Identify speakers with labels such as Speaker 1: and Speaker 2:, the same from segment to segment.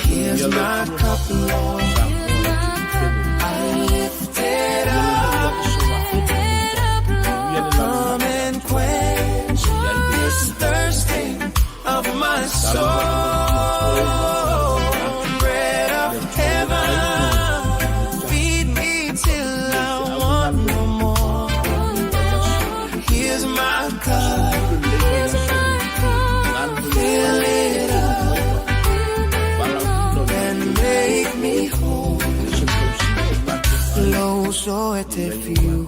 Speaker 1: Here's my cup, Lord. I lift it up. Come and quench this thirsting of my soul. Bread of heaven, feed me till I want no more. Here's my cup, fill it up and make me whole. Lo so e te fiu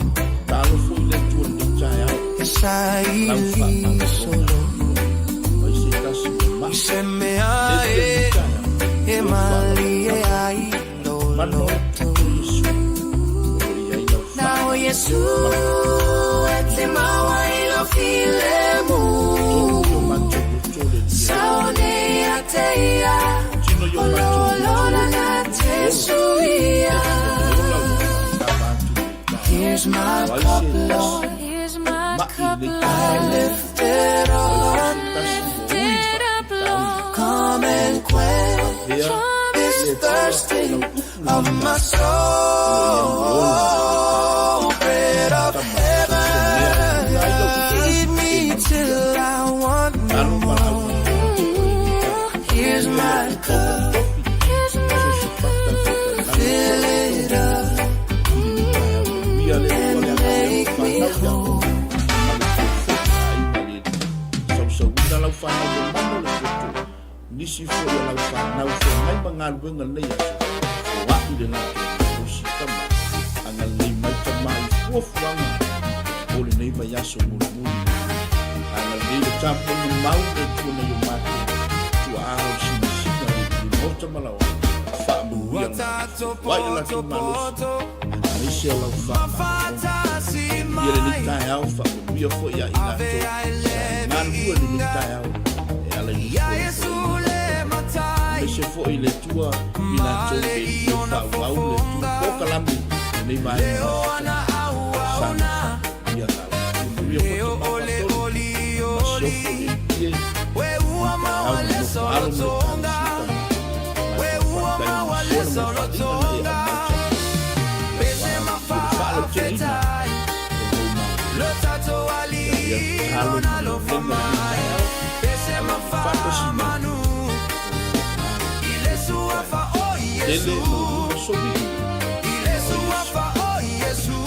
Speaker 1: E sa ili solo I se mea e E mali e ai lo loto Na o Yesu e te maua i lo filemu Sao nei a te ia O lo lo na te suia. Here's my cup, Lord.
Speaker 2: Here's my cup,
Speaker 1: I
Speaker 2: Lord.
Speaker 1: lift it up.
Speaker 2: Lift it up, Lord.
Speaker 1: Come and quench this thirsting of my soul. Bread of heaven, feed me till I want no more. Here's my cup,
Speaker 2: Here's my cup.
Speaker 1: fill it up and make me whole.
Speaker 3: Nisi foi o lau whanau whengai ma galuega lenei aso foaʻi le latou malosi tama agalelei mai tamā i fuafuaga mo lenei vaiaso mulimuli. Agalelei le tapuaiga mau le Atua nai o matou tuaā o sinasina le i maota ma laoa faamanuia latou foaʻi le latou malosi aemaise o lau faamagaloga ia lenei taeao faamanuia foi ia i latou sa galulue lenei taeao e ala i nofoa aemaise foi le Atua i latou e lua faaauau le Atua polokalame lenei vaega sa ia manuia foi tamā faatolu masiofo le ie i taeao ma nofo alo ma le ekalesia tama matou faafetai i misiona ma le faaaliga na e aumai tama ia ua i le faalauteleina o lou malo ia ia tatalo ma galuega lenei taeao faatasi mai tele maualuga solili o Iesu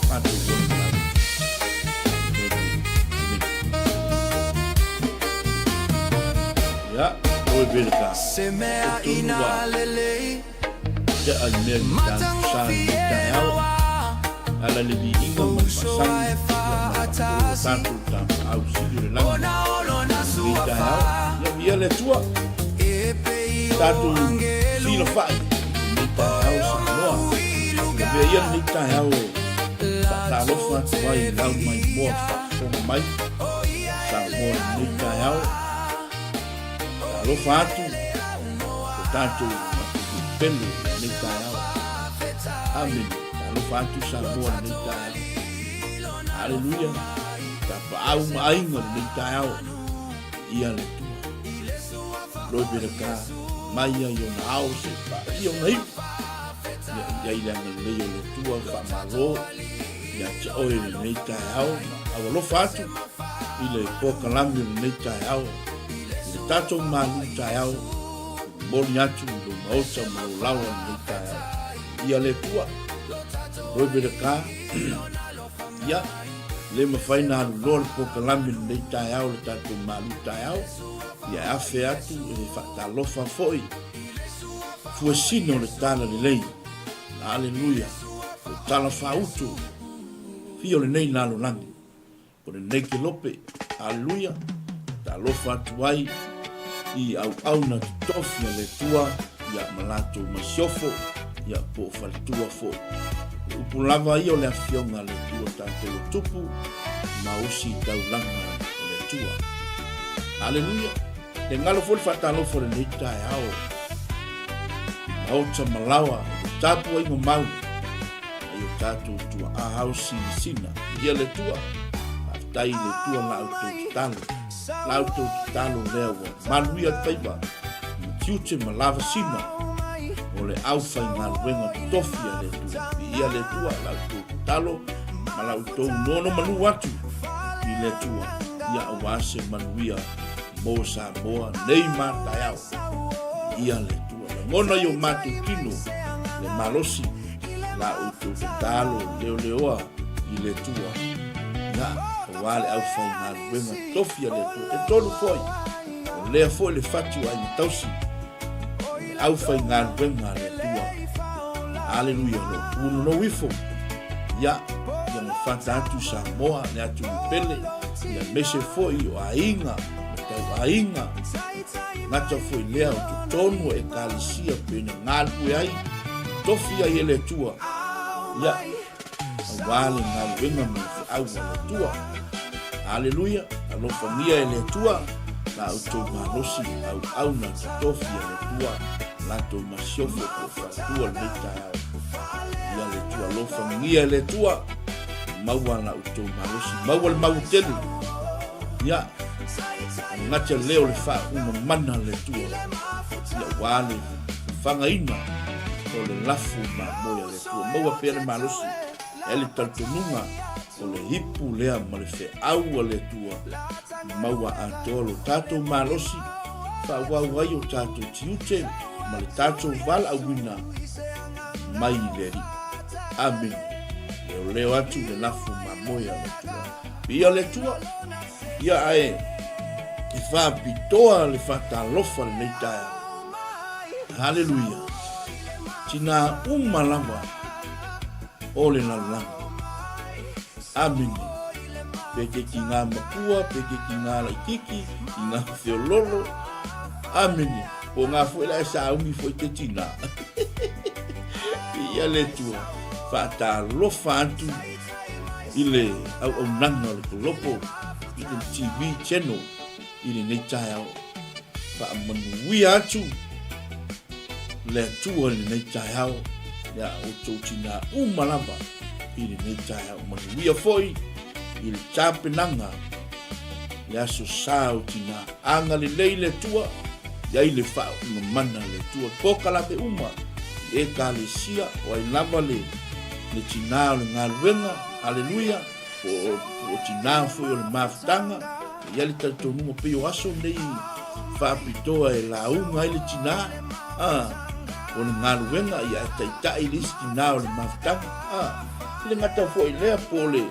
Speaker 3: matou ola. Ia, oe vele ka.
Speaker 1: Se mea
Speaker 3: E tonu
Speaker 1: ina
Speaker 3: wa
Speaker 1: lelei
Speaker 3: tea i mea i tatou sa i lenei taeao. Ala le viiga ma le masani ia ma le faatolu o tatou tamaau sili o le lagi i lenei taeao. Ia viia le Atua. Tatou silafai i lenei taeao Samoa. Avea ia lenei taeao e faatalofa atu ai i lau maimoa faafofoga mai Samoa i lenei taeao. Talofa atu ko tatou atunuu pele i lenei taeao. Amene. Talofa atu Samoa i lenei taeao. Aleluia. Tapaau ma aiga i lenei taeao. Ia le Atua. Loi pele ka mai ia i ona ao se paia ona iu. Ia i ai le agalelei o le Atua faamalo ia te oe i lenei taeao ma aualofa atu i le polokalame o lenei taeao i le tatou malu taeao momoli atu i lou maota ma lou laoa lenei taeao. Ia le Atua, loi pele ka ia le mafai na alu loa le polokalame lenei taeao le tatou malu taeao ia e afe atu e faatalofa foi fuesina o le tala lelei. Aleluia. O tala faautu fia o lenei lalolagi o lenei kelope. Aleluia. Talofa atu ai i auauna totofi a le Atua ia ma latou masiofo ia po o faletua foi. O upu lava ia o le afioga a le Atua tatou o tupu ma usi taulaga o le Atua. Aleluia. Le galo foi le faatalofa o lenei taeao i maota ma laoa i le tapuaiga mau ai o tatou tuaa ao sinasina. Ia le Atua. Faafetai i le Atua la outou tatalo, la outou tatalo lea ua maluia le faiva ma tiute ma lavasina o le aufaigaluega totofi a le Atua. Viia le Atua la outou tatalo ma la outou nonomanu atu i le Atua, ia aua se manuia mo Samoa nei ma taeao. Viia le Atua. Lagona i o matou tino le malosi la outou tatalo leoleoa i le Atua, ia, aua le aufaigaluega tofi a le Atua. Talitonu foi, o lea foi le fatu aiga tausi, o le aufaigaluega a le Atua. Aleluia, o lo o punonou ifo, ia, ia mafata atu Samoa, le atunuu pele, ia aemaise foi o aiga, ma tauaiga, gata foi lea o totonu o Ekalesia pei ona galulue ai, tofi ai e le Atua, ia, aua le galuega ma le feau a le Atua. Aleluia, alofagia e le Atua la outou malosi auauna totofi a le Atua, latou masiofo po o faletua lenei taeao. Ia le Atua alofagia e le Atua, maua la outou malosi, maua le maua tele. Ia, gata lea o le faauuga mana a le Atua, ia aua le fagaina o le lafu mamoe a le Atua. Maua pea le malosi, e le talitonuga o le ipu lea ma le feau a le Atua, maua atoa lo tatou malosi, faaauau ai o tatou tiute ma le tatou valaauina mai i le Alii. Amene. Leoleo atu le lafu mamoe a le Atua. Viia le Atua. Ia ae e faapitoa le faatalofa lenei taeao. Haleluia. Tinā uma lava o le lalolagi. Amene. Pe ke ki ngā makua, pe ke ki ngā laititi, ki ngā feololo. Amene. Po ngā foe la e sauni foe te tinā. Ia le tua. Faatalofa atu i le auaunaga o le Kolopo i le TV channel i lenei taeao. Faamanuia atu le Atua i lenei taeao ia outou tinā uma lava i lenei taeao. Manuia foi i le tapenaga le aso sa o tinā. Agalelei le Atua, i ai le faauuga mana a le Atua. Kokalame uma i Ekalesia, o ai lava le le tinā o le galuega, aleluia, po o, po o tinā foi o le mafutaga, e i ai le talitonuga pei o aso nei faapitoa e lauga ai le tinā, a, o le galuega, ia e taitai le isi tinā o le mafutaga, a, e le gata foi lea po o le,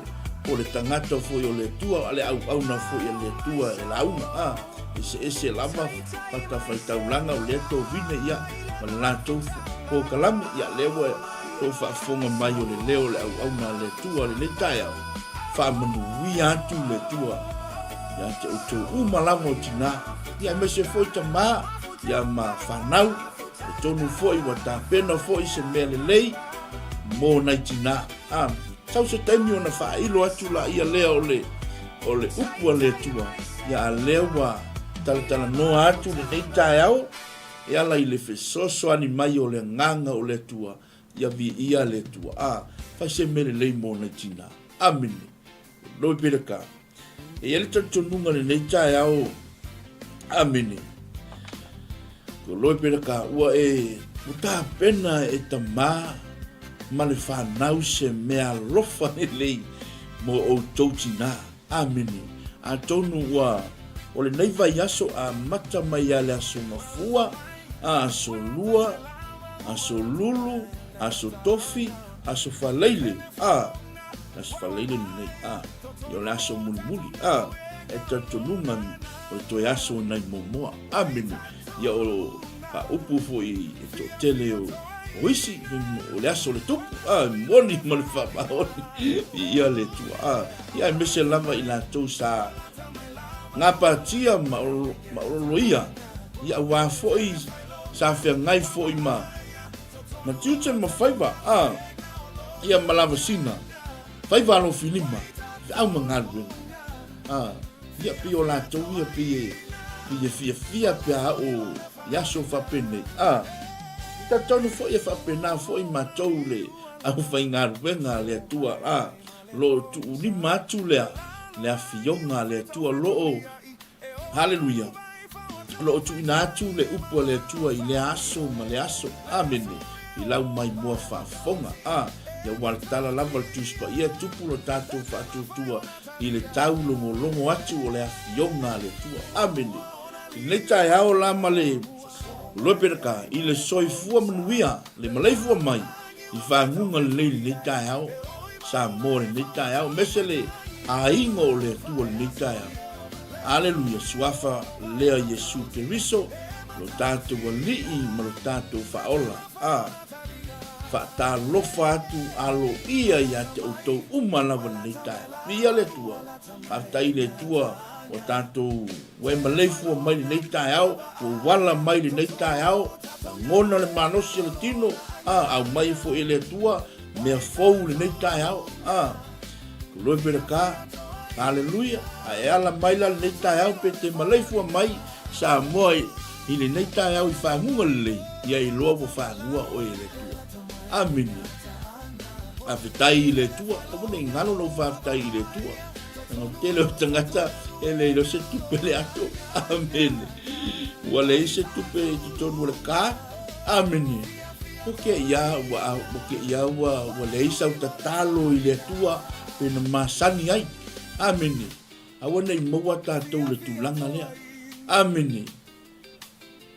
Speaker 3: po o le tagata foi o le Atua, a le auauna foi a le Atua e lauga, a, eseese lava fatafaitaulaga o lea tovine, ia, ma le latou polokalame, ia, lea ua Tou faafofoga mai o le leo o le auauna a le Atua lenei taeao, faamanuia atu le Atua ia te outou uma lava o tinā, ia aemaise foi tamā, ia ma fanau, e tonu foi ua tapena foi se mea lelei mo nai tinā. A, sau se taimi ona faailo atu la ia lea o le, o le upu a le Atua, ia a lea ua talatalanoa atu lenei taeao, E ala i le fesoasoani mai o le Agaga o le Atua, ia viia le Atua. A, fai se mea lelei mo nai tinā. Amene. Loi Peleka. E i ai le talitonuga lenei taeao. Amene. Ko Loi Peleka, ua e, ua tapena e tamā ma le whanau se mea alofa lelei mo outou tinā. Amene. Atonu ua, o lenei vaiaso amata mai ia le Aso Gafua, a Aso Lua, Aso Lulu, Aso Tofi, Aso Faleile, a, Aso Faleile lenei, a, ia o le aso mulimuli, a, e talitonuga o le toe aso o nai momoa. Amene. Ia o faaupu foi e toatele o o isi, o le aso o le tupu, a, e moni ma le faamaoni i le Atua. A, ia aemaise lava i latou sa gapatia ma ololoia, ia aua foi sa feagai foi ma ma tiute ma faiva, a, ia ma lavasina, faiva alofilima, feau ma galuega. A, ia pei o latou ia pei e, pei e fiafia pe a oo i aso faapenei. A, talitonu foi e faapena foi matou le aufaigaluega a le Atua, a, lo o tuulima atu lea le afioga a le Atua o lo o, haleluia, o lo o tuuina atu le upu a le Atua i lea aso ma le aso. Amene. I lau maimoa faafofoga. A, ia ua le tala lava le Tusi Paia e tupu lo tatou faatuatua i le taulogologo atu o le afioga a le Atua. Amene. I lenei taeao la ma le Loepereka i le soifua manuia le maleifua mai i faguga lelei lenei taeao, Samoa lenei taeao, mese le aiga o le Atua lenei taeao. Aleluia, suafa lea Iesu Keriso, lo tatou Alii ma lo tatou Faaola. A, faatalofa atu aloaia ia te outou uma lava lenei taeao. Viia le Atua, faafetai i le Atua ua tatou Ua e maleifua mai lenei taeao, ua uala mai lenei taeao, lagona le malosi o le tino, a, aumai foi e le Atua mea fou lenei taeao, a, Glory be to God, haleluia, a e ala mai la lenei taeao pe te maleifua mai Samoa i lenei taeao i faguga lelei, ia iloa ua fagua oe e le Atua. Amene. Faafetai i le Atua, aua ne i galo lou faafetai i le Atua. Leaga tele o tagata e le iloa se tupe le ato. Amene. Ua leai se tupe i totonu o le ka. Amene. O ke ia ua o ke ia ua ua leai sau tatalo i le Atua pe na masani ai. Amene. Aua nei maua tatou le tulaga lea. Amene.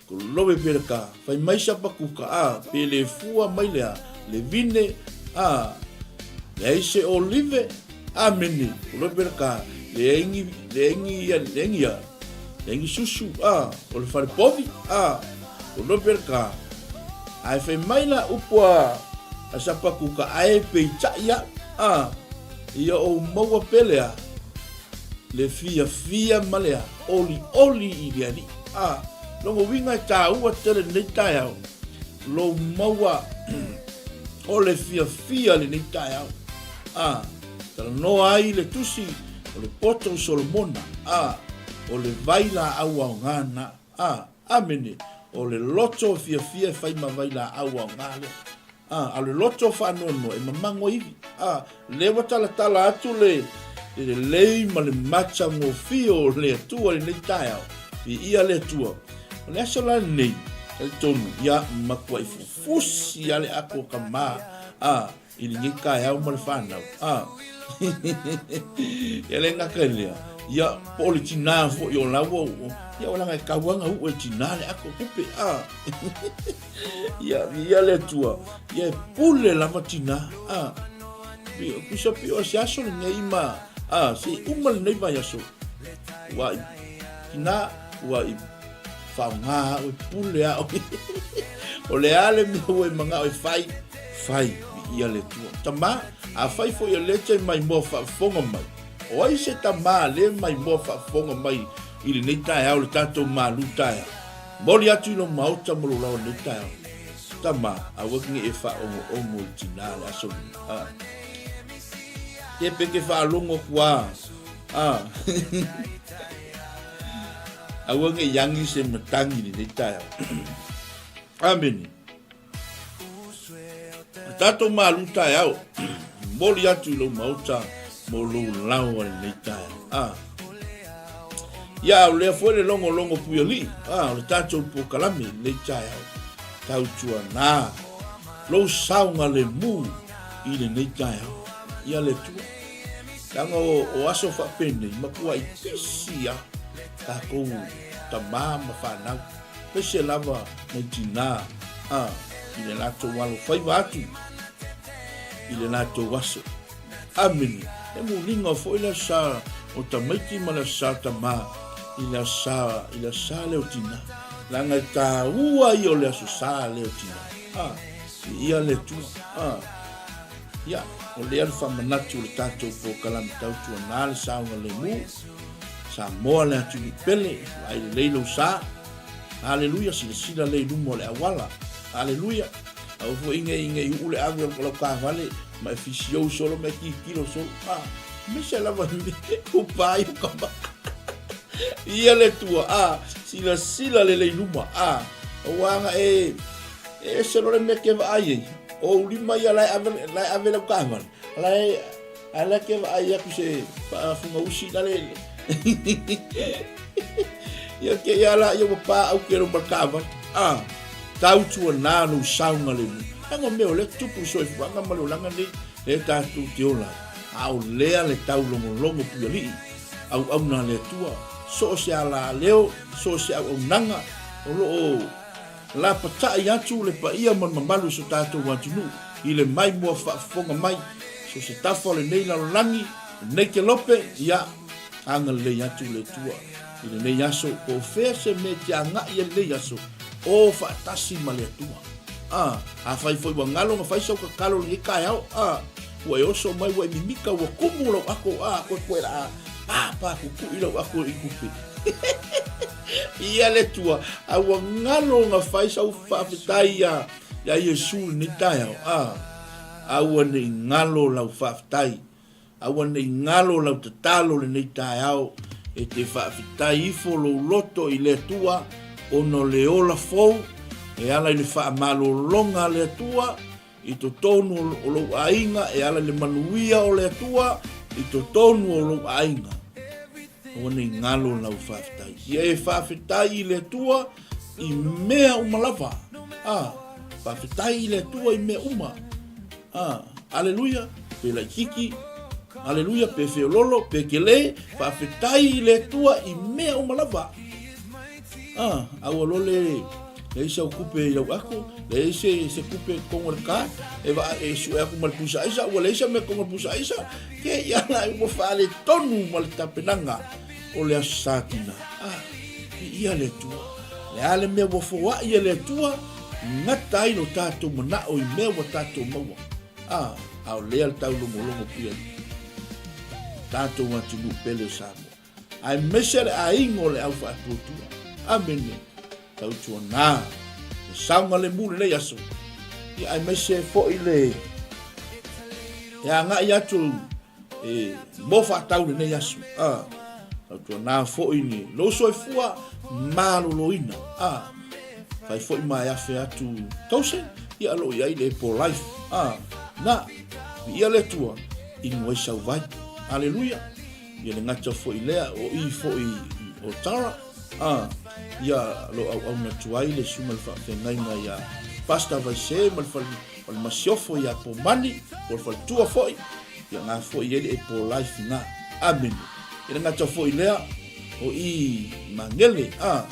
Speaker 3: Glory be to God. Fai mai Sapakuka, a, pe le fua mai le a, le vine, a, leai se olive, amene. Glory be to God. Leai ni, leai ni, leai ni a, leai ni susu, a, o le fale povi, a, glory be to God. Ae fai mai la upu a, a Sapakuka, ae peitai au, a, ia ou maua pele a, le fiafia ma le olioli i le Alii. A, lona uiga e tāua tele lenei taeao, lou maua o le fiafia lenei taeao. A, talanoa ai le tusi o le poto o Solomona, a, o le vai laau aoga na. A, amene, o le loto fiafia e fai ma vai laau aoga lea. A, a o le loto faanoanoa e mamago ivi. A, lea ua talatala atu le, le lelei ma le matagofie o le Atua i lenei taeao. Viia le Atua. O le aso la lenei, talitonu, ia matuai fufusi a le ato o ka mā, a, i lenei taeao ma le whanau. A, ia le gata i lea, ia, po o le tinā foi o laua, ia o laga e tauanga uu e tinā le ato kupe, a. Ia, ia le Atua, ia e pule lava tinā. A, pisa pio se aso lenei ma, a, se uma lenei vai aso. Ua i, tinā, ua i whaonga au e pule au. O le a le mea ua e mangao e whai, whai, ia le Atua. Tamā, a whai foi o le te mai moa whaafonga mai. O ai se tamā le mai moa whaafonga mai i lenei taeao le tatou malu taeao. Moli atu i lou maota ma lou laoa i lenei taeao. Tama, aua ki e whaongoongo i tinā le aso lenei. Ah. Te peke whaalongo aku a. Ah. Aua nge iangi se matangi lenei taeao. Amene. Le tatou malu taeao, moli atu i lou maota mo lou laoa i lenei taeao. Ah. Ia, o lea foi le logologo puialii, ah, o le tatou polokalame i lenei taeao. Tautuanā lou saogalemu i lenei taeao. Ia le Atua. Leaga o, o aso faapenei, matuai pisi a tatou tamā ma fanau. Pese lava nai tinā, a, i le latou alofaiva atu i le latou aso. Amene. E muliga foi le aso sa o tamaiti ma le aso sa tamā i le aso sa, i le aso sa lea o tinā. Leaga e tāua ia o le aso sa lea o tinā. A, viia le Atua. A, ia, o lea le faamanatu o le tatou polokalame tautuanā le saogalemu. Samoa le atunuu pele, vaai lelei lou sa. Haleluia, silasila lea i luma o le auala. Haleluia. Aua foi nei nei uu le ave o lau taavale ma e fisiou solo ma e tilotilo solo. Ah, aemaise lava i upa ai o ka maka. Ia le Atua, ah, silasila lelei i luma. Ah, aua ana e e ese loa le mea e te vaai ai. O ou lima ia la e ave la e ave lau taavale. La e. Ae la ke vaai atu se faafugausi lale. Ia ke ia la ia ua paau ke lo ma le taavale. A, tautuana lou saogalemu. Leaga o mea o lea tupu i le soifuaga ma le olaga nei, lea tatou te ola ai. A o lea le taulogologo puialii, auauna a le Atua, so o se alaleo, so o se auaunaga o lo o Lapatai atu le paia ma le mamalu o so tatou atunuu i le maimoa faafofoga mai so se tafa o lenei lalolagi, lenei kelope, ia, agalelei atu le Atua i lenei aso, po o fea se mea e te agai ai lenei aso, o faatasi ma le Atua. A, afai foi ua galo ona fai sau tatalo i lenei taeao, a, ua e oso mai ua e mimita, ua kumu lau ako, a, koe koe la, pa, pa, kukui lau ako i kupe. Ia le Atua, a ua galo ona fai sau faafetai ia, ia Iesu i lenei taeao, a, aua ne i galo lau faafetai, aua ne i galo lau tatalo i lenei taeao, e te faafetai ifo lou loto i le Atua, ona o le ola fou, e ala i le faamalologa a le Atua, i totonu o lou aiga, e ala i le manuia o le Atua i totonu o lou aiga. Aua ne i galo lau faafetai. Ia e faafetai i le Atua i mea uma lava. A, faafetai i le Atua i mea uma. A, aleluia, pe laititi, aleluia, pe feololo, pe kele, faafetai i le Atua i mea uma lava. A, aua loa le leai sau kupe i lau ako, leai se, se kupe i totonu o le ka, e vaa e sue atu ma le pusa aisa, ua leai se mea i totonu o le pusa aisa, ke ia la ua faaletonu ma le tapenaga o le Aso Sa Tina. A, viia le Atua. Le a le mea ua foai e le Atua, gata ai lo tatou manao i mea ua tatou maua. A, a o lea le taulogologo pia tatou atunuu pele o Samoa. Aemaise le aiga o le au faatuatua. Amene. Tautuana le saogalemu i lenei aso. Ia aemaise foi le e agai atu e mo faatau lenei aso. Ah, tautuana foi ni lou soifua maloloina. Ah, fai foi ma e afe atu tause, ia lo i ai le Apple Life. Ah, na, ia le tua, inu ai sau vai. Aleluia. Ia le gata foi lea, o i foi o Tara, a, ia lo auauna atu ai le susuga i le faafeagaiga ia Pastor Vaise ma le fale, ma le masiofo ia Pomani, po o le faletua foi, ia nga foi i ai le Apple Life ina. Amene. Ia le gata foi lea, o i Magele, a,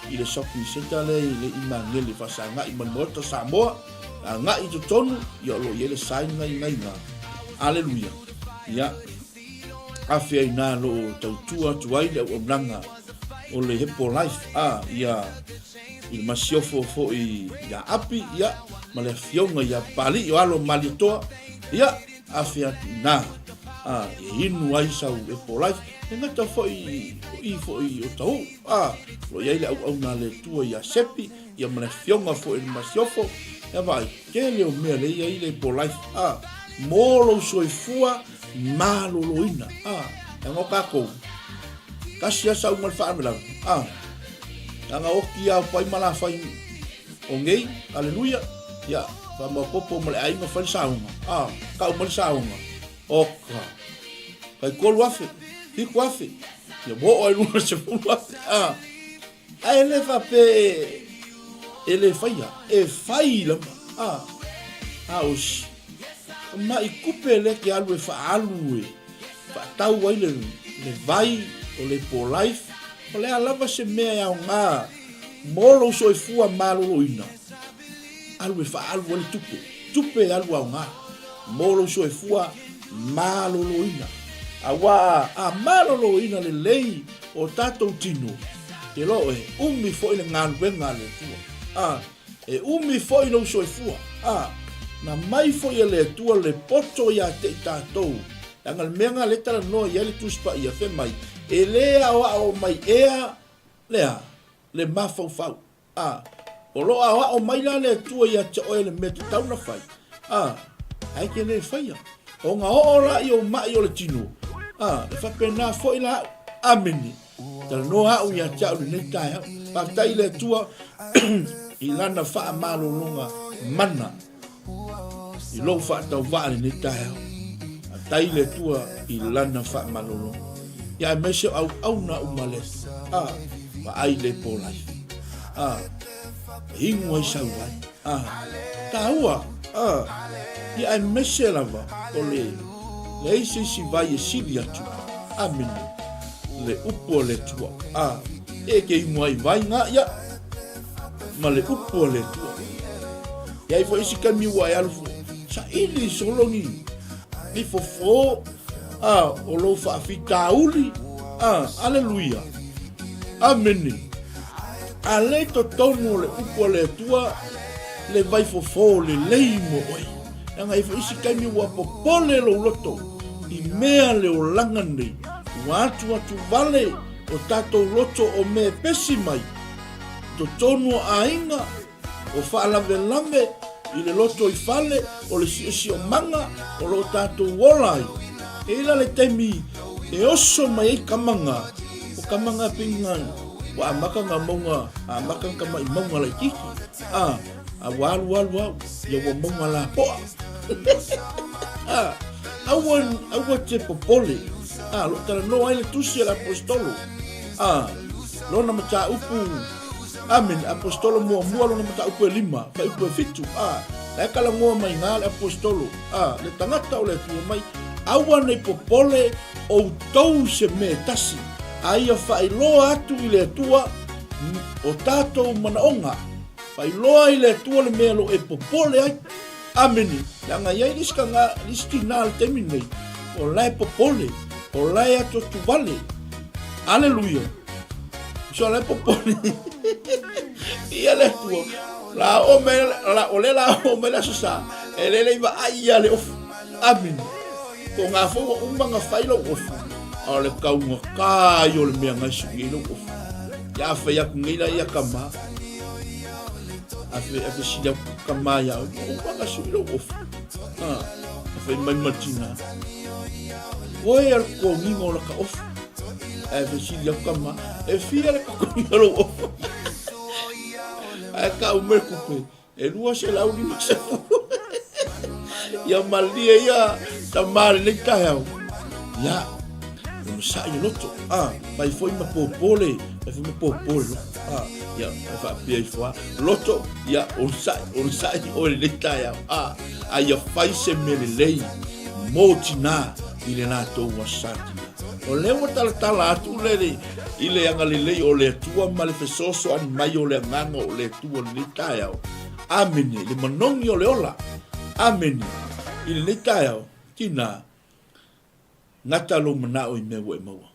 Speaker 3: i le shopping center lea i le i Magele faasagai ma le Maota Samoa, agai i totonu, ia o lo o i ai le sign na i ina. Aleluia. Ia. Afea inā lo o tautua atu ai le auaunaga o le Hepo Life a ia i le masiofo foi ia Api ia ma le afioga ia Papalii o alo o Malietoa ia afe atu inā a e inu ai sau Hepo Life e gata foi o i foi o Tauu a lo i ai le auauna a le Atua ia Sepi ia ma le afioga foi i le masiofo ia vaai tele o mea le i ai le Hepo Life a mo lou soifua maloloina. A, leaga o tatou, tasi lava sau ma le faalavelave. A, leaga oti lava o pai ma lafai o nei, aleluia, ia, faamaopopo ma le aiga fai le saoga. A, tau mai le saoga. Oka, tai 3,000, 7,000, ia ua oo ai i luga i le 10,000. A, ae le faapea e le faia, e fai lava. A, a o Maʻi kupe lea ke alu e faaalu e faatau ai le, le vai o le po life. O le a lava se mea e aoga mo lou soifua maloloina, alu e faaalu ai le tupe. Tupe e alu aoga mo lou soifua maloloina. Aua a maloloina lelei o tatou tino, te iloa oe, umi foi le galuega a le Atua. A, E umi foi lou soifua, a, na mai foi e le Atua le poto ia te i tatou, leaga le mea nga le talanoa i ai le Tusi Paia, fai mai, e le aoao mai ea lea le mafaufau, a, o lo o aoao mai la le Atua ia te oe le mea tatau na fai, a, ae te le faia. Ona oo la i ou mai o le tino, a, e faapena foi la au. Amene. Talanoa au ia te au lenei taeao. Faafetai i le Atua i lana faamalologa mana i lou faatauvaa lenei taeao. Faafetai i le Atua i Lana faamalologa. Ia aemaise o auauna uma a le Atua. A, vaai le Polife. A, e inu ai sau vai. A, taua. A, ia aemaise lava o le leai se isi vai e sili atu. Amene. Le upu a le Atua. A, e ke inu ai vai ngā ia ma le upu a le Atua. Ia ai foi isi taimi ua e alu foi. Saili sologi ni fofo a o lou faafitauli a aleluia amene a le totonu o le upu a le Atua le vai fofo lelei mo oe leaga e foi isi taimi ua popole lou loto i mea le olaga nei ua atu atu vale o tatou loto o mea e pesi mai totonu o aiga O faalavelave i le lotoifale o le siosiomaga o lo o tatou ola ai. E i la le taimi e oso mai ai kamaga, o kamaga pei nga ua amata nga mauga, amata nga tama'i mauga laitiiti, a, a ua alu alu au, ia ua mauga lapoa. A, aua, aua te popole, a, lo talanoa ai le tusi a le aposetolo, a, lona mataupu Amene. Aposetolo muamua lona mataupu e lima, faaiupu e fitu, a, la e talanoa mai ina le aposetolo, a, le tagata o le Atua mai, aua nei popole outou i se mea e tasi, a ia faailoa atu i le Atua o tatou manaoga. Faailoa i le Atua le mea lo e popole ai. Amene. Leaga i ai le isi taga, le isi tina i le taimi lenei, o la e popole, o la e atuatuvale. Aleluia. So la e popole. Ia le Atua. La o me la o le la o me la sa. E le le va ai ia le ofu. Amene. Ko ngā fo ua uma nga fai lou ofu. A o le kaunga kā i o le mea ngai su i lou ofu. Ia fai aku nei la ia kama. A fesili aku kama ia au, o waka sui lou ofu. A fai mai matina. Oe al koginga o laka ofu. A fesili aku kama, e fia le koginga lou ofu. Ae ka ume kupe, e 250. Ia malie ia tama lenei taeao. Ia, o masa'i le loto. A, fai foi ma pōpō le, fai foi ma pōpō le loto. A, ia, e faapea ifo lava, loto, ia, onosai, onosai oe lenei taeao. A, a ia fai se mea lelei mō tinā i le latou aso sa tinā. O lea ua talatala atu le, le, i le agalelei o le Atua ma le fesoasoani mai o le Agaga o le Atua i lenei taeao. Amene, le manogi o le ola. Amene, i lenei taeao, tinā, Gata lou manao i mea ua e maua.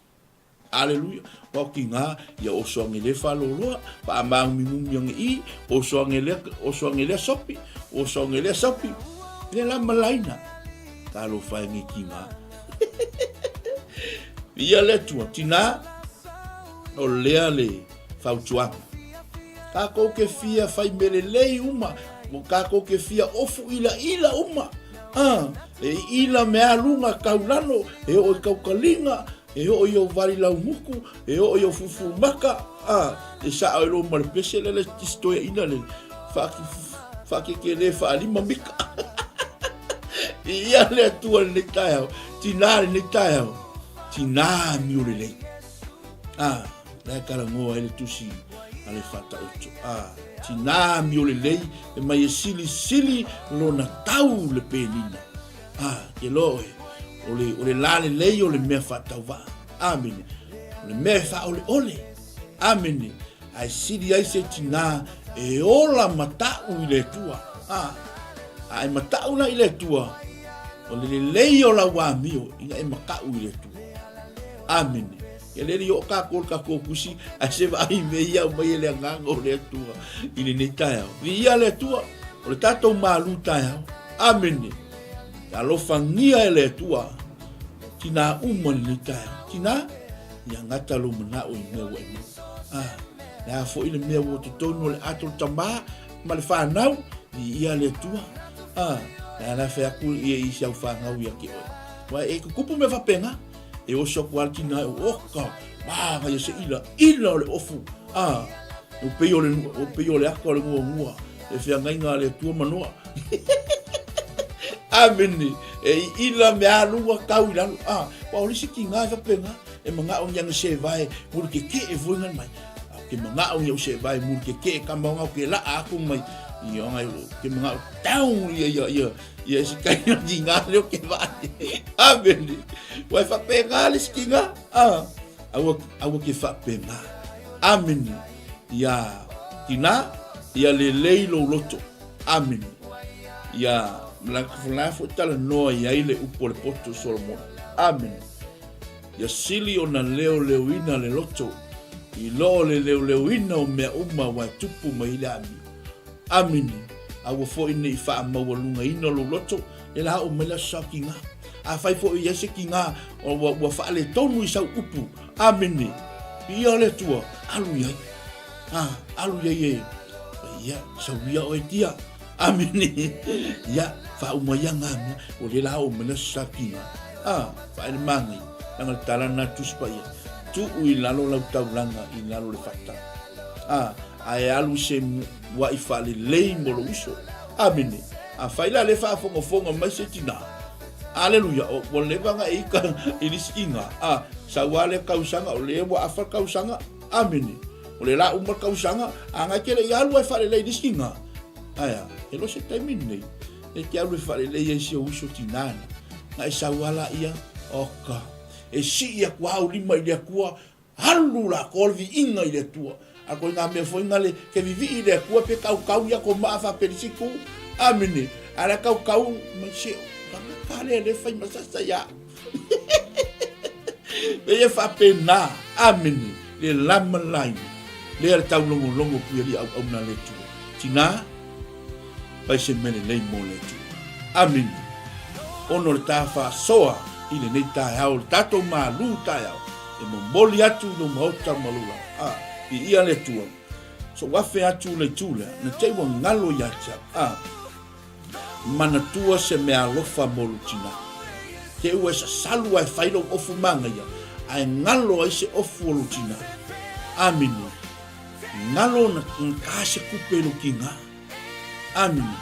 Speaker 3: Aleluia. Wa o ki ngā, ia oso ange le whaloloa, pa a māngumingumi ange i, oso ange lea, oso ange lea sopi, oso ange lea sopi. Le la malaina. Ka lo whai nge ki ngā. Ia le tua, tinā, o lea le fautuaga. Kākou ke fia whai mele lei uma, mo kākou ke fia ofu ila ila uma. A, e ila me aluga kaulano, e oo i kaukaliga, e oo i ou vali laumuku, e oo i ou fufumaka, a, e saʻo e lou ma le pese le le toeaina le faakekele faalima mika. Ia le Atua lenei taeao, tinā lenei taeao, tinā miu lelei. A, la e talanoa ai le tusi a le Faataoto. A, tinā amio lelei e mai e silisili lona tau le penina. A, ke loa oe, o le, o le lā lelei o le mea faatauvaa. Amene. O le mea e faaoleole. Amene. Ae sili ai se tinā e ola mataʻu i le Atua. A, a e mataʻu la i le Atua, o le lelei o lau amio ina e makaʻu i le Atua. Amene. Ia le li o kākou le kākou kusi, ae se vaai me ia au mai e le agaga o le Atua i lenei taeao. Viia le Atua, o le tatou malū taeao. Amene. Ia alofagia e le Atua, tinā uma lenei taeao. Tinā, ia gata lou manao i mea ua e maua. Ah, le a foi le mea ua totonu o le ato le tamā ma le whanau, viia le Atua. Ah, le a la whai aku ia i si au whangau ia ke oe. Wa e kukupu me whapenga, E oso aku a le tina e oka, māga ia se ila, ila o le ofu, a, o pei o le, o pei o le aka o le nguangua, e feagaiga a le Atua manoa. Amene. E iila mea alu ua kau i lalo. A, ua o le isi tiga e faapena, e manao ni ana sevae mulikekee foi ngan mai. A ke manao ni au sevae mulikekee kama o ngau ke laa aku mai. Ia ngai ke manao down ia ia ia ia isi kai o tiga leo ke vaai. Amene. Ua e faapena le isi tiga. A, aua aua ke faapena. Amene. Ia tina, ia lelei lou loto. Amene. Ia la foi talanoa i ai le upu o le poto Solomona. Amene. Ia sili ona leoleoina le loto i lo le leoleoina o mea uma ua e tupu mai ai le amio. Amene. Aua foi ne i faamaualugaina lou loto, e la oo mai le aso sa kiga. Afai foi e i ai se kiga ua, ua faaletonu i sau upu, Amene. Viia le Atua, alu i ai. Ah, alu i ai e. Ia, sauia oe tia. Amene. Ia, faauma ia ngā mea. O le la o mai le aso sa kiga. Ah, vaai le māngai. Leaga le tala lena a le Tusi Paia, Tuu i lalo lau taulaga i lalo le fata. Ah, ae alu se muaʻi faalelei mo lou uso. Amene. Afai la le faafogafoga mai se tinā, Aleluia, o, ua leva ona e ika i le isiiga, a, sau lava lea kausaga, o lea ua afa le kausaga, amene. O le la uma le kausaga, a ngai ke le i alu ai faalelei i le isiiga. Ae a, e lo se taimi lenei, e te alu e faalelei ai si ou uso tinā na. Na e sau lava laia, oka, e sii aku lava au lima i le Atua, Alu la ko le viiga i le Atua. A koe ngā mea foi ngale ke vivii i le Atua pe kaukau ia ko maa fa perisiku. Amene. A la kaukau mai se o. Kanga ka le le fai masasa ia. Pe ia fa pe na. Amene. Le lama lai. Le le tau longo longo pui ali au au na le tua. Tina. Fai se mea lelei mo le Atua. Amene. Ono le ta faasoa i lenei taeao, le tatou malū taeao, e momoli atu i lou maota ma lou lava. A, viia le Atua. So afe atu le itu lea, na te i ua galo ia te au. A, manatua se mea alofa mo lou tinā. Te ua e sasalu ae fai lou ofu magaia, ae galo ai se ofu o lou tinā. Amene. Galo na ka se kupe i lou kinā. Amene.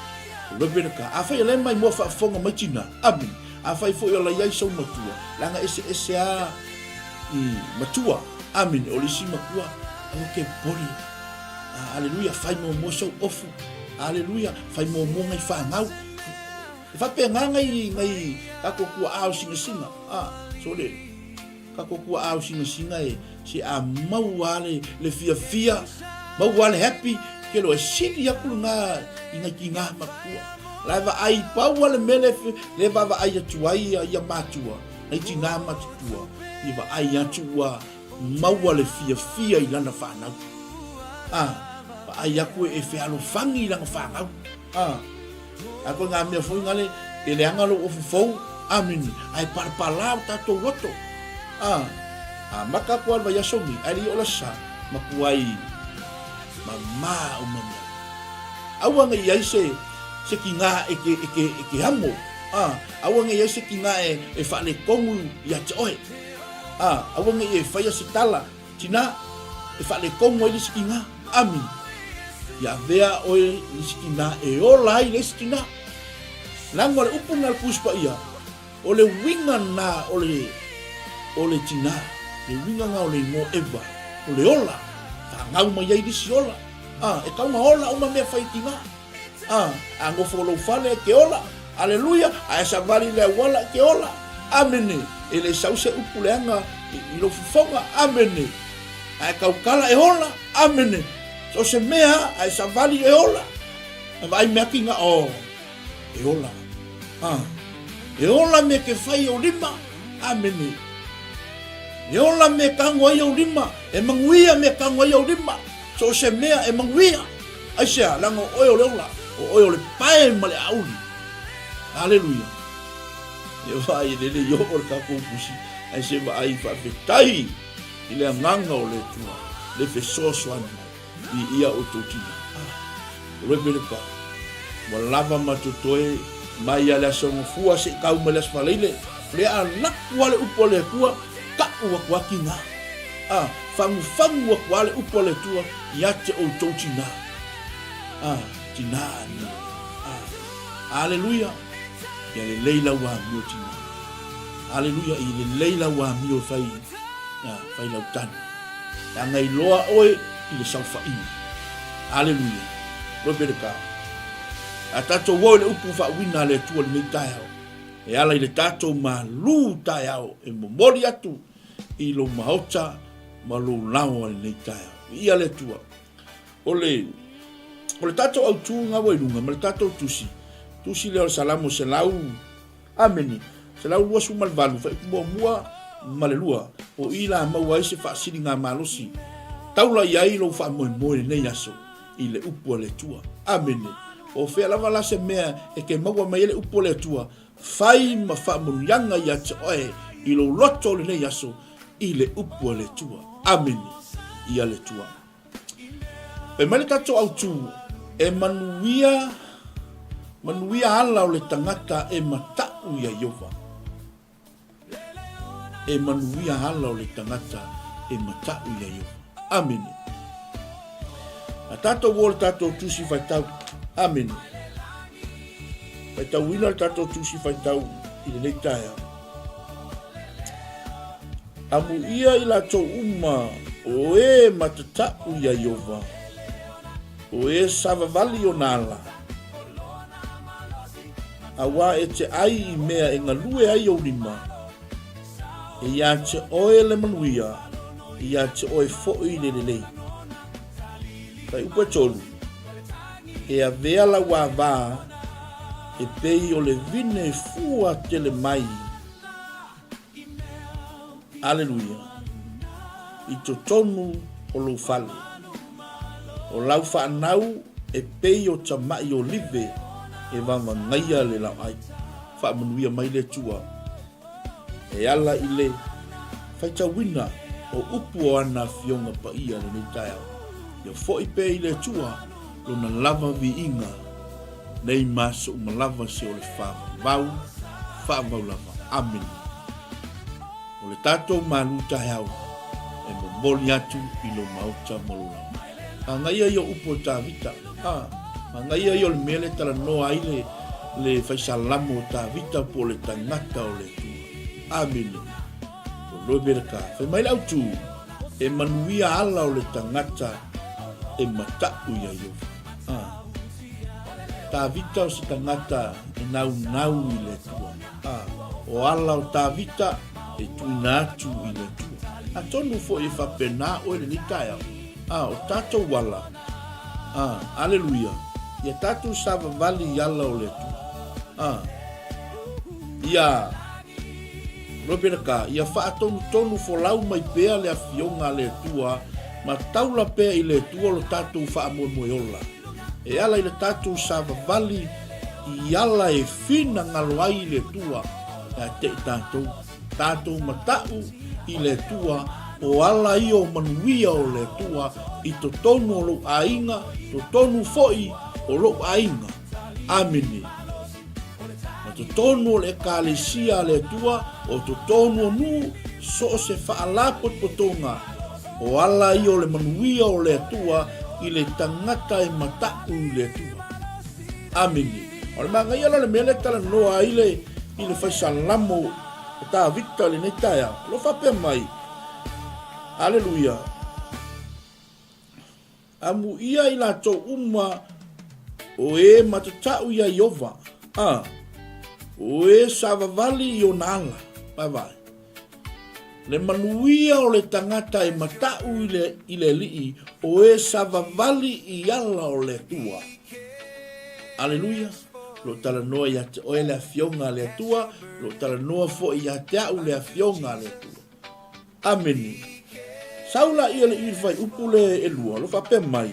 Speaker 3: Reverend ka. Afai o lea mai mua faafofoga mai tina. Amene. Afai foi o la iai sou matua. Leaga eseese a i matua. Amene. O le isi matua aua ke popole. Ah, aleluia. Fai muamua sou ofu. Aleluia. Fai muamua ngai fanau. E faapena ngai ngai tatou tuaa o singasinga. Ah, so le Tatou tuaau singasinga e se a maua le le fiafia, maua le happy, ke loa e sili aku lena i ngai tina matua. La e vaai pau a le mea le le vaavaai atu ai ia ia matua, nai tina matutua, i vaai atu ua maua le fiafia i lana fanau. A, vaai aku e fealofani i lana fanau. A. A koe ngā mea foi ngale, e leaga lou ofu fou, amene, a e palapala o tatou loto. A, a maka aku a le vaiaso nei, ae le i ola sa, makuai mamā uma mea. Aua nei i ai se, se kigā e ke, e ke, e ke amo, a, aua nei i ai se kigā e, e faaletonu ia te oe. A, aua nei e whaia se tala, Tina, e faaletonu ai le isi tina. Amene. Ia avea oe le isi tina e ola ai le isi tina. Leaga o le upu na le Tusi Paia, o le uiga na o le, o le tina, le uiga na o le igoa Eva, o le ola, fanau mai ai le isi ola. A, e tau na ola uma mea fai tina. A, a nofo lou fale e ke ola. Aleluia! A e savali i le auala e ke ola. Amene! E le sau se upu leaga i, i lou fofoga. Amene! A e taukala e ola. Amene! So o se mea, a e savali e ola. A vaai mea ki ngā, oh, e ola. A, e ola me ke whai o lima. Amene! E ola me kago ai ou lima, e manuia me kago ai ou lima. So o se mea e manuia. Aisea, leaga o oe o le ola, o oe o le pae ma le aouli. Aleluia. E vaai e lele i oo le tatou pusi, ae se vaai faafetai i le agaga o le Atua, le fesoasoani mai i ia outou tina. Ah, o loe pele ka. Ua lava ma totoe mai ia le aso gafua se i kau mai le aso faleile, le a laku a le upu a le Atua, ka'u atu a kina. A, fagufagu atu a le upu a le Atua ia te outou tinā. A, tinā ni. A, aleluia. Ia lelei lau amio tina. Aleluia, i lelei lau amio e fai, a, fai lau tanu. Leaga iloa oe i le saofaiga. Aleluia. Oe pele ka. A tatou o i le upu faauiga a le Atua i lenei taeao, e ala i le tatou malū taeao e momoli atu i lou maota ma lou laoa i lenei taeao. Viia le Atua. O le, o le tatou autū gaua i luga ma le tatou tusi, tusi lea o le Salamo 100, Amene. 128, fuaiupu muamua ma le lua, o i la maua ai se faasiligamalosi. Taula i ai lou faamoemoe i lenei aso i le upu a le Atua. Amene. O fea lava la se mea e ke maua mai ai le upu a le Atua, fai ma faamanuiaga ia te oe i lou loto o lenei aso i le upu a le Atua. Amene. Ia le Atua. Fai mai le tatou autū, e manuia, manuia ala o le tagata e mataʻu iā Ieova. E manuia ala o le tagata e mataʻu iā Ieova. Amene. A tatou o le tatou tusi faitau. Amene. Faitauina le tatou tusi faitau i lenei taeao. Amuia i latou uma o e matataʻu iā Ieova, o e savavali ona ala, auā e te ʻai i mea e galue ai ou lima, e iā te ʻoe le manuia, e iā te ʻoe foʻi le lelei. Fuaiupu 3, E avea lau āvā e pei o le vine fua tele mai. Aleluia! I totonu o lou fale. O lau fanau e pei o tamaʻi olive e vavagaia le laoʻai. Faamanuia mai le Atua e ala i le faitauina o upu o ana Afioga Paia lenei taeao. Ia foʻi pea i le Atua lona lava viiga nei ma aso uma lava se o le faavavau, faavavau lava. Amene. O le tatou malu taeao e momoli atu i lou maota ma lou lava. Magaia ia o upu o Tavita. Ha, magaia ia o le mea le talanoa ai le, le faisalamo o Tavita po o le tagata o le Atua. Amene. O loe pele ka. Fai mai le autu, e manuia ala o le tagata e mataʻu iā Ieova. Ha. Tavita o se tagata e naunau i le Atua. A, o ala o Tavita e tuuina atu i le Atua. Atonu foi e faapena oe lenei taeao. A, o tatou ala, a, aleluia, ia tatou savavali i ala o le Atua. A, ia, Robereka, ia faatonutonu folau mai pea le Afioga a le Atua ma taula pea i le Atua lo tatou faamoemoe ola. E ala i le tatou savavali i ala e finagalo ai le Atua ia te i tatou, tatou mataʻu i le Atua, o ala ia o manuia o le Atua i totonu o lou aiga, totonu foi o loʻu aiga. Amene. Ma totonu o le Ekalesia a le Atua, o totonu o nuu, so o se faalapotopotoga, o ala ia o le manuia o le Atua i le tagata e mataʻu i le Atua. Amene. O le magaia la o le mea lea e talanoa ai le, i le faisalamo o Tavita i lenei taeao, o lo o faapea mai, Aleluia, Amuia i latou uma o e matataʻu iā Ieova, a o e savavali i ona ala. Vaevae. Le manuia o le tagata e mataʻu i le, i le Alii, o e savavali i ala o le Atua. Aleluia! Lo talanoa iā te oe le Afioga a le Atua, lo talanoa foʻi iā te aʻu le Afioga a le Atua. Amene. Sau laia le i fuaiupu le elua, lo faapea mai,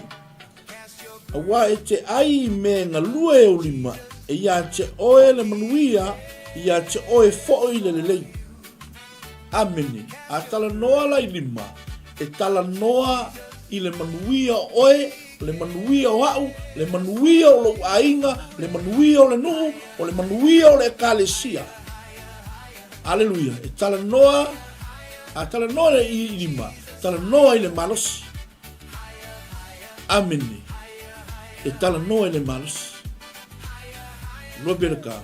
Speaker 3: Auā e te ʻai i mea e galue ou lima, e iā te ʻoe le manuia, iā te ʻoe foʻi le lelei. Amene. A talanoa la i lima, e talanoa i le manuia o ʻoe, le manuia o aʻu, le manuia o lou aiga, le manuia o le nuu, o le manuia o le Ekalesia. Aleluia. E talanoa, a talanoa le i lima, talanoa i le malosi. Amene. E talanoa i le malosi. Lua pele ka.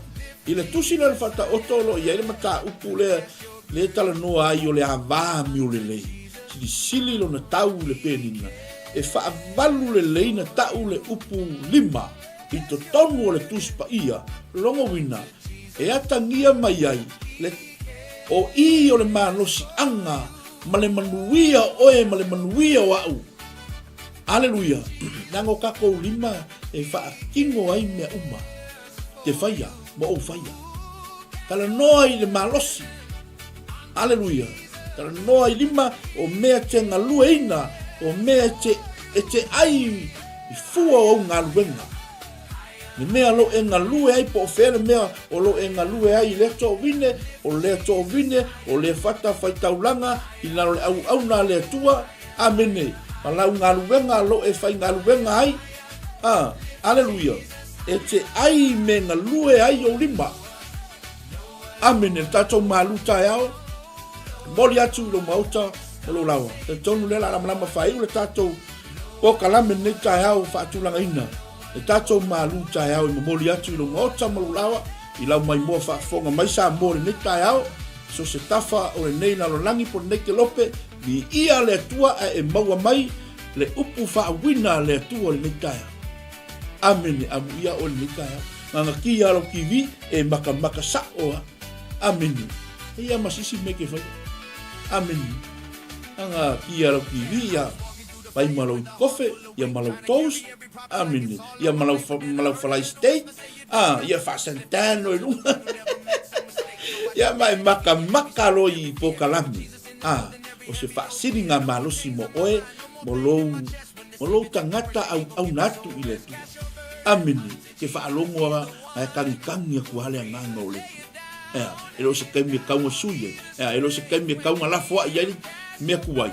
Speaker 3: I le tusi lea o le Faataoto o lo o i ai le mataupu lea lea e talanoa ai o le ava amio lelei. Silisili lona tau i le penina, e faavalu lelei na tau le upu lima i totonu o le Tusi Paia, lona uiga e atagia mai ai le o i o le malosiaga ma le manuia o oe ma le manuia o a'u. Aleluia! Leaga o tatou lima e faatino ai mea uma te faia ma ou faia. Talanoa i le malosi. Aleluia! Talanoa i lima o mea te galueina, o mea e te, e te ai i fua o au galuega. Le mea lo e galue ai po o fea le mea o lo e galue ai i lea toavine, o lea toavine, o lea fata faitaulaga i lalo le auauna a le Atua. Amene. Ma lau galuega lo e faigaluega ai. A, aleluia. E te ai me galue ai ou lima. Amene. Le tatou malu taeao. Moli atu i lou maota o lou lawa. Talitonu lea la lamalama faaiu le tatou polokalame lenei taeao faatulagaina. Le tatou malu taeao i momoli atu i lou maota ma lou lawa i lau maimoa faafofoga mai Samoa lenei taeao. So se tafa o lenei lalolagi po lenei kelope, viia le Atua ae e maua mai le upu faauina a le Atua lenei taeao. Amene, amuia oe lenei taeao. Gagatia lau TV e makamaka sa'o a. Amene. Ia ma sisi me ke fai. Amene. Anga kia lau TV ia pai ma lau kofe, ia ma lau toast. Amene. Ia ma lau ma lau falai steak. Ah, ia faasantan oi lunga. Ia ma e maka maka lo i pokalame. Ah, o se faasiliga malosi mo oe mo lou mo lou tagata auauna atu i le Atua. Amene. Ke faalogo a ae kagikangi aku lava le agaga o le Atua. Ea, e le o se taimi e kauga sui ai. Ea, e le o se taimi e kauga lafoai ai le mea tuai.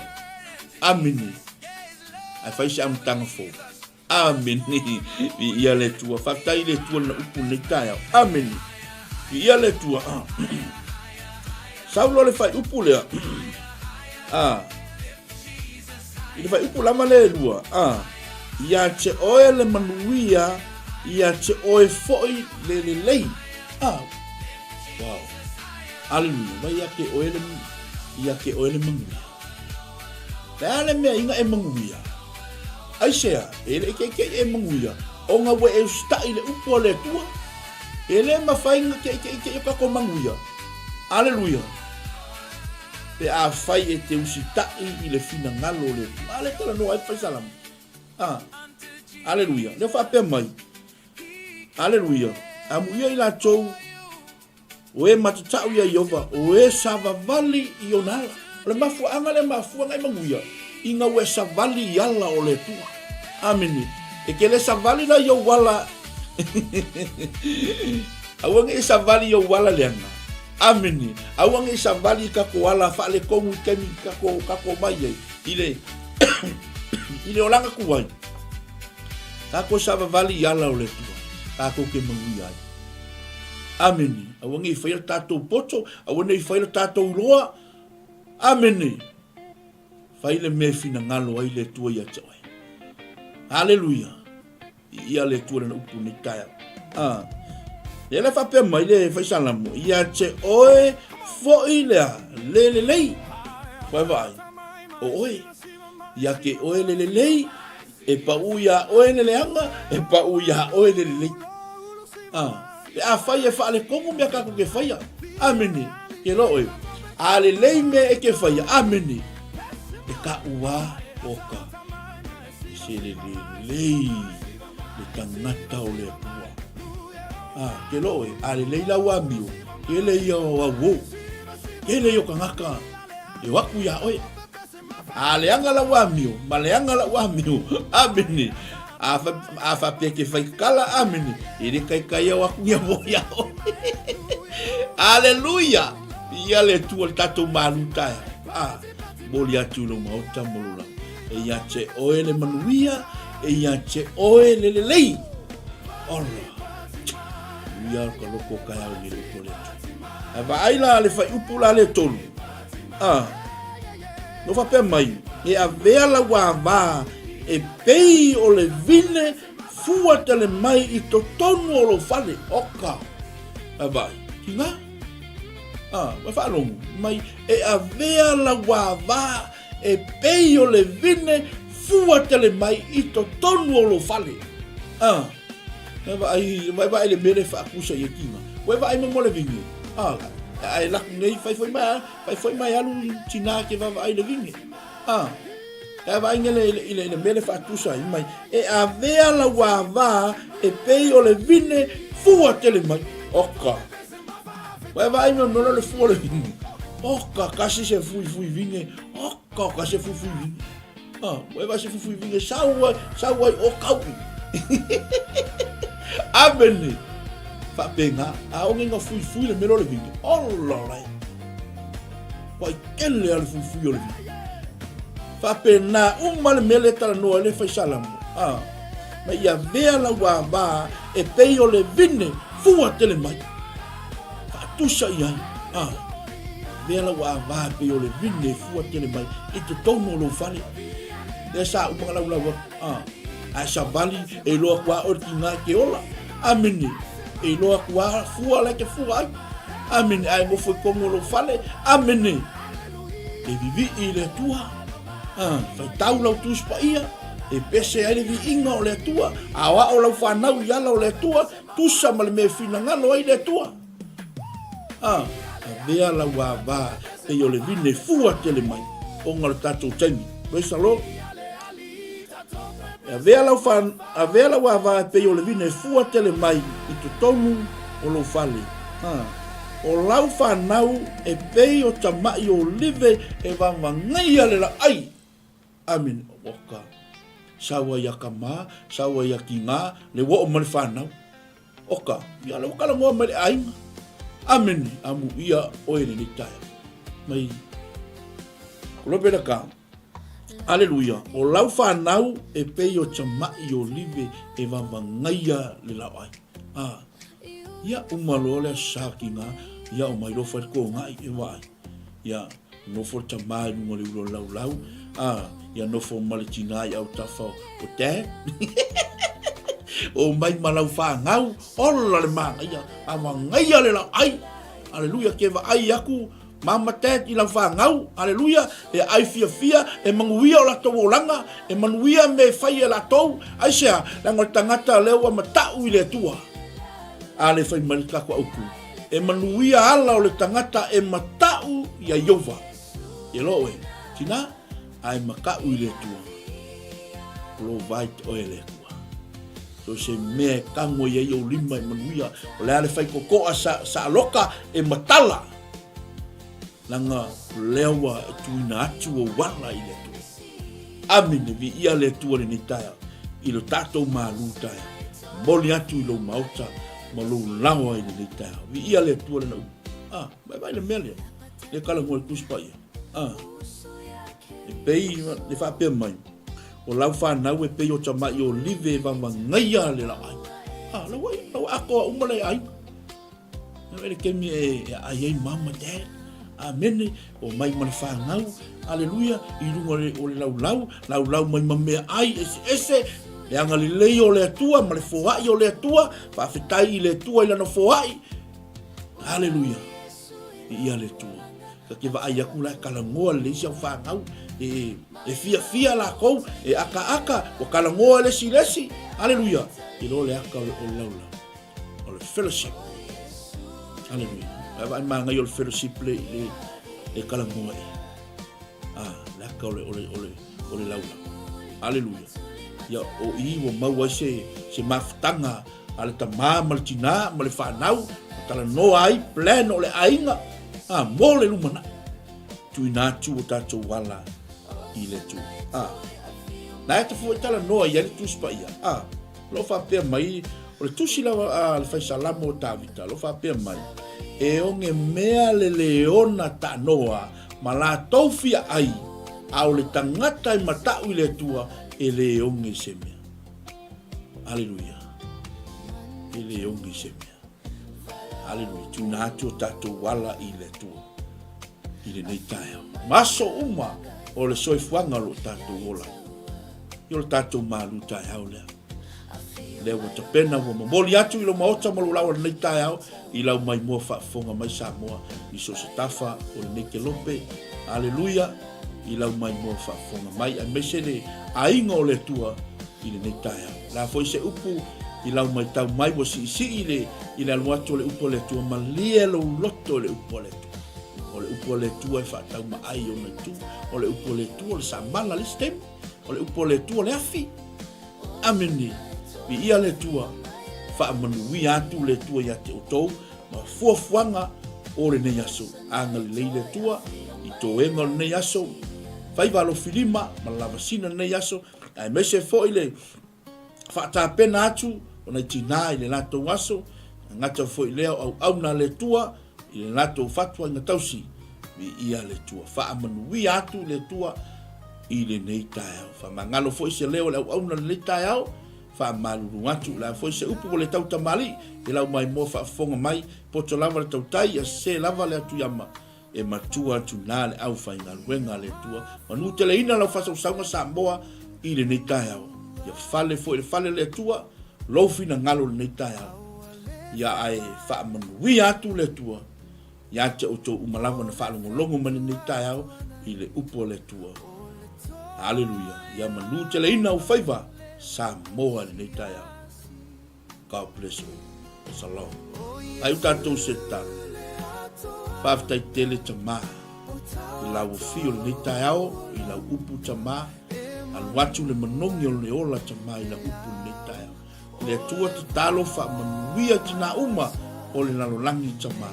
Speaker 3: Amene. Ae fai se amataga fou. Amene. Viia le Atua. Faafetai i le Atua lana upu lenei taeao. Amene. Viia le Atua. Sau loa le faaiupu lea. Ah. I le faaiupu lava le e lua. Ah. Ia te oe le manuia, ia te oe foi le lelei. Ah. Wow. Aleluia. Vai ia te oe le ia te oe le manuia. Le a le mea inga e manuia. Aisea, e le i keʻikeʻi e manuia, ona ua e usitaʻi i le upu a le Atua. E le mafai ona keʻikeʻikeʻi o tatou manuia. Aleluia! Pe afai e te usitaʻi i le finagalo o le Atua. A le talanoa ai le faisalama. A, aleluia. Lea faapea mai. Aleluia. Amuia i latou O e matatau iā Ieova, o e savavali i ona ala. O le mafuaaga lea mafua ngai manuia, ina ua e savali i ala o le Atua. Amene. E ke le savali la i ou ala. Aua ne i savali i ou ala leaga. Amene. Aua ne i savali i tatou ala faaletonu i taimi tatou tatou mai ai i le i le olaga tuai. Tatou savavali i ala o le Atua, tatou te manuia ai. Amene. Aua ne i faia le tatou poto, aua ne i faia le tatou iloa. Amene. Fai le mea e finagalo ai le Atua ia te oe. Haleluia. I ia le Atua lana upu nei taeao. Ah. Lea le faapea mai le faisalamo, ia te oe foi lea, le lelei. Vaai vaai, o oe, ia te oe le lelei, E paʻu iā ʻoe le leaga, e paʻu iā ʻoe le lelei. A, pe afai e faaletonu mea tatou ke faia, amene, ke loa ʻoe, a lelei mea e ke faia, amene, e kaʻu a o ka se le lelei le tagata o le Atua. A, ke loa ʻoe, a lelei lau amio, kele ia o auō, kele ia o tagata e o aku iā ʻoe. A leaga lau amio, ma leaga lau amio, amene. A, fa, a faapea ke fai kala, amene. E le kaikai au aku ia mo ia oe. Aleluia! Ia le Atua le tatou malu taeao. A, moli atu i lou maota mo lou lava. E ia te oe le manuia, e ia te oe le lelei. Ola. Ia ka loko o kaeao nei le upu a le Atua. Ae vaai la le faiupu la le tolu. A, no faapea mai, e avea lau ava e pei o le vine fua tele mai i totonu o lou fale. Oka! Ae vaai, tiga. A, ua faalogo mai, e avea lau avā e pei o le vine fua tele mai i totonu o lou fale. A, e vaai, e vaai le mea le faatusa i e tiga. Ua e vaai mai mo le vine. A, ae laku nei, fai foi mai, fai foi mai alu tina ke vaavaai le vine. A, e vaai i le, i le, i le mea le faatusa ai mai, e avea lau avā e pei o le vine fua tele mai. Oka. Ua e vaai mai mo le fua o le vine. Oka, kasi se fui fui vine. Oka, kasi se fui fui vine. Ah, ua e vaai se fui fui vine, sau ai, sau ai o kaui. Amene. Faapena, a o ngenga fui fui le mea o le vine. Ola lai. Ua tele a le fuifui o le vine. Faapena uma le mea lea talanoa ai le fai Salamo. A, ma i avea lau avā e pei o le vine fua tele mai. Faatusa i ai. A, avea lau avā e pei o le vine fua tele mai i totonu o lou fale. Lea sa uma na laulau atu. A, ae savali e iloa atu a oe le tiga e te ola. Amene. E iloa atu a fua la e te fua ai. Amene. Ae nofo i tonu o lou fale. Amene. E vivii i le Atua. A, faitau lau Tusi Paia, e pese ai le viiga o le Atua, aoao lau fanau i ala o le Atua, tusa ma le mea e finagalo ai le Atua. A, avea lau avā pei o le vine fua tele mai, ona o le tatou taimi. Praise the Lord. E avea lau, fa, avea lau avā e pei o le vine fua tele mai i totonu o lou fale. Ha. O lau whanau e pei o tama'i olive e vavagaia le laai. Amene. Oka. Sau ai a ka mā, sau ai a ki ngā, le ua o ma le whanau. Oka, ia le ua kalagoa mai le aiga. Amene. Amu ia oe lenei taeao. Mai. Kolope la ka. Aleluia! O lau whanau e pei o tama'i olive e vavagaia le laoai. A, ia uma loa le aso sa ki ngā, ia o mai loa whai kōngai e waai. Ia, nofo le tamā i lunga o le ula o le laulau, a, ia nofo ma le tinā i autafa o dad. O mai ma lau whanau, ola le māngaia, vavagaia le laoai. Aleluia, ke vaai aku, Mama Dad i lau fanau, aleluia, e ai fiafia, e manuia o latou olaga, e manuia me e fai e latou, aisea, leaga o le tagata lea ua matau i le Atua. A le fai mai le tatou autu, e manuia ala o le tagata e matau ia Iova. E loa oe, tina, ae matau i le Atua. Provide oe e le Atua. So se mea e tango i ai ou lima e manuia, o le a le faikokoa sa, saaloka e matala. Leaga o lea ua e tuuina atu ou ala i le Atua. Amene, viia le Atua lenei taeao i lo tatou malū taeao. Momoli atu i lou maota ma lou laoa i lenei taeao. Viia le Atua lena upu. Ah, mai vai le mea lea. Le kala ngoi Tusi Paia. Ah, e pei le faapea mai, o lau whanau e pei o tama'i olive e vavagaia le laʻai. Ah, lau ai, lau atoa uma le aiga. E le kemi e ai ai mama dad. Amene, o mai ma le whanau, aleluia, i lunga o le laulau, laulau mai ma mea ai ese ese, le anga lelei o le Atua ma le foai o le Atua, faafetai i le Atua i lana foai, aleluia, i ia le Atua. Ta te vaai atu la e talanoa lelei si au fanau, e, e fiafia lakou, e akaaka, ua talanoa le isi i le isi, aleluia, i lo le aka o le laulau. O le fellowship. Aleluia. Ae vaai māngai o le fellowship le, le, le talanoa e. Ah, le aka o le, o le, o le, o le laulau. Aleluia. Ia, o i ua mau ai se, se mafutaga a le tamā ma le tinā ma le whanau, ma talanoa ai plan o le aiga, ah, mo le lumanai. Tuina atu o tātou ala i le Atua. Ah, na e te fua i talanoa i ai le Tusi Paia. Ah, O lo o faapea mai, o le tusi lava a le fai Salamo o Tavita, o lo o faapea mai, E oge mea le leona tanoa ma latou fia ai, a o le tagata e mataʻu i le Atua, e le oge i se mea. Aleluia. E le oge i se mea. Aleluia. Tuina atu o tatou ala i le Atua i lenei taeao. Ma aso uma o le soifuaga o lo o tatou ola. I o le tatou malu taeao lea. Lea ua tapena ua momoli atu i lou maota ma lou laoa i lenei taeao i lau maimoa faafofoga mai Samoa i so o se tafa o lenei kelope. Aleluia i lau maimoa faafofoga mai aemaise le aiga o le Atua i lenei taeao. O le a foi se upu i lau maitau mai ua siisii le i le alu atu o le upu a le Atua, malie lou loto i le upu a le Atua. O le upu a le Atua e faataumaai i ona itu. O le upu a le Atua o le samala le isi taimi. O le upu a le Atua o le afi. Amene. Viia le Atua, faamanuia atu le Atua ia te outou ma fuafuaga o lenei aso. Agalelei le Atua i toega o lenei aso, faiva alofilima ma lavasina lenei aso, aemaise foi le faatapena atu o nai tinā i le latou aso, e gata foi lea o auauna a le Atua i le latou fatuaiga tausi. Viia le Atua, faamanuia atu le Atua i lenei taeao. Faamagalo foi se leo o le auauna i lenei taeao, faamalulu atu, o le a foi se upu ua le tau tamalii i lau maimoa faafofoga mai, poto lava le tautai, ia sese lava le atuiama, e matua atu na le aufaigaluega a le Atua. Manuteleina lau faasausauga Samoa i lenei taeao. Ia fale foi i le fale o le Atua lou finagalo i lenei taeao. Ia ae faamanuia atu le Atua ia te outou uma lava na faalogologo mai lenei taeao i le upu a le Atua. Aleluia. Ia manuteleina ou faiva Samoa i lenei taeao. God bless all. Shalom. Ai u tatou se tatalo. Faafetai tele Tamā i lau afio lenei taeao i lau upu Tamā. Alu atu le manogi o le ola Tamā i lau upu lenei taeao. Le Atua tatalo faamanuia tinā uma o le lalolagi Tamā.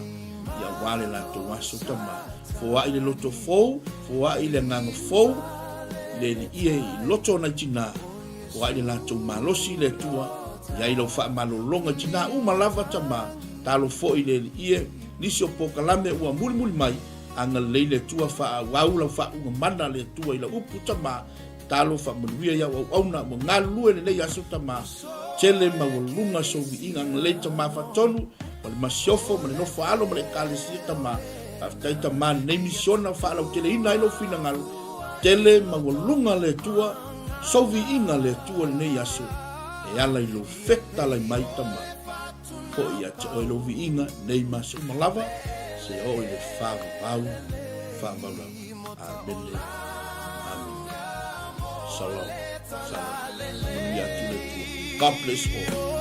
Speaker 3: Ia aua le latou aso Tamā. Foai le loto fou, foai le agaga fou, le liia i loto o nai tinā. Ua ai le latou malosi i le Atua, i ai lau faamalologa i tinā uma lava tama, talo foi le Alii e, nisi o pokalame ua mulimuli mai, agalelei le Atua faaauau lau faauuga mana le Atua i lau upu tama, talo faamanuia i au auauna ua galulue lenei aso tama, tele maualuga sou viiga agalelei tama faatonu ma le masiofo ma le nofo alo ma le ekalesia tama, faafetai tama lenei misiona faalauteleina ai lou finagalo, tele maualuga le Atua Sou viiga le Atua lenei aso e ala i lou fetalai mai tama. Foi ia te oe lou viiga nei ma se uma lava, se oo i le faavavau, faavavau lava. Amene. Amene. Shalom. Shalom. Manuia atu le Atua. God bless all.